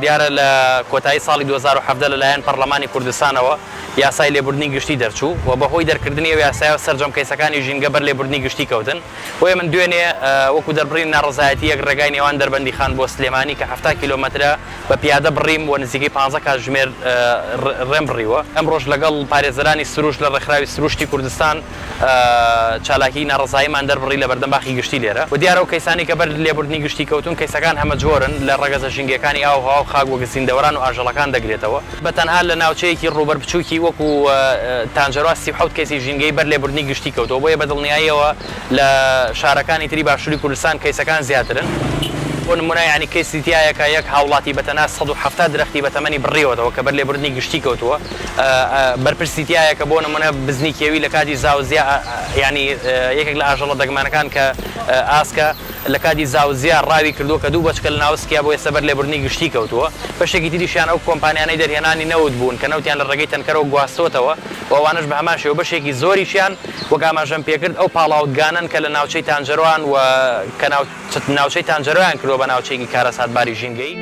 دیارە لە کۆتایی ساڵی 2017 لەلایەن پەرلەمانی کوردستانەوە یاسای لێبوردنی گشتی دەرچوو و بەهۆی دەرکردنی ئەو یاسایەوە سەرجەم کەیسەکانی ژینگە بەر لێبوردنی گشتی کەوتن. بۆیە من دوێنێ وەکو دەربڕینی ناڕەزایەتی یەک ڕێگای نێوان دەربەندیخان بۆ سلێمانی کە 70 کیلۆمەترە بە پیادە بڕیم و نزیکەی 15 کاتژمێر ڕێم بڕیوە. ئەمڕۆش لەگەڵ پارێزەرانی سروشت لە ڕێکخراوی سروشتی کوردستان چالاکیی ناڕەزاییمان دەربڕی لە بەردەم باخی گشتی لێرە و دیارە ئەو کەیسانەی کە بەر لێبوردنی گشتی کەوتوون کەیسەکان هەمەجۆرن لە ڕەگەزە ژینگەکانی ئاو، هەوا و خاک وەک زیندەوەران و ئاژەڵەکان دەگرێتەوە. بە تەنها لە ناوچەیەکی ڕووبەر بچووکی وەکو تانجەروا 37 کەیسی ژینگەیی بەر لێبوردنی گشتی کەوتووە، بۆیە بە دڵنیاییەوە لە شارەکانی تری باشووری کوردستان کەیسەکان زیاترن. بۆ نموونە یانی کەیسی تیایە کە یەک هاوڵاتی بە تەنها 170 درەختی بە تەمەنی بڕیوەتەوە کە بەر لێبوردنی گشتی کەوتووە. بەرپرسی تیایە کە بۆ نموونە بزنی کێوی لە کاتی زاوزیا یانی یەکێک لە ئاژەڵە دەگمەنەکان کە ئاسکە لە کاتی زاوزیا ڕاوی کردووە کە دوو بەچکە لە ناوسکیا بۆ ئێستا بەر لێبوردنی گشتی کەوتووە. بەشێکی تریشیان ئەو کۆمپانیانەی دەرهێنانی نەوت بوون کە نەوتیان لە ڕێگەی تەنکەرەوە گواستۆتەوە و ئەوانەش بە هەمان شێوە بەشێکی زۆریشیان وەک ئاماژەم پێکرد ئەو پاڵاوتگانەن کە لە ناوچەی تانجەرۆان و کە ناوچەی تانجەرۆیان کردووە بە ناوچەیەکی کارەساتباری ژینگەیی.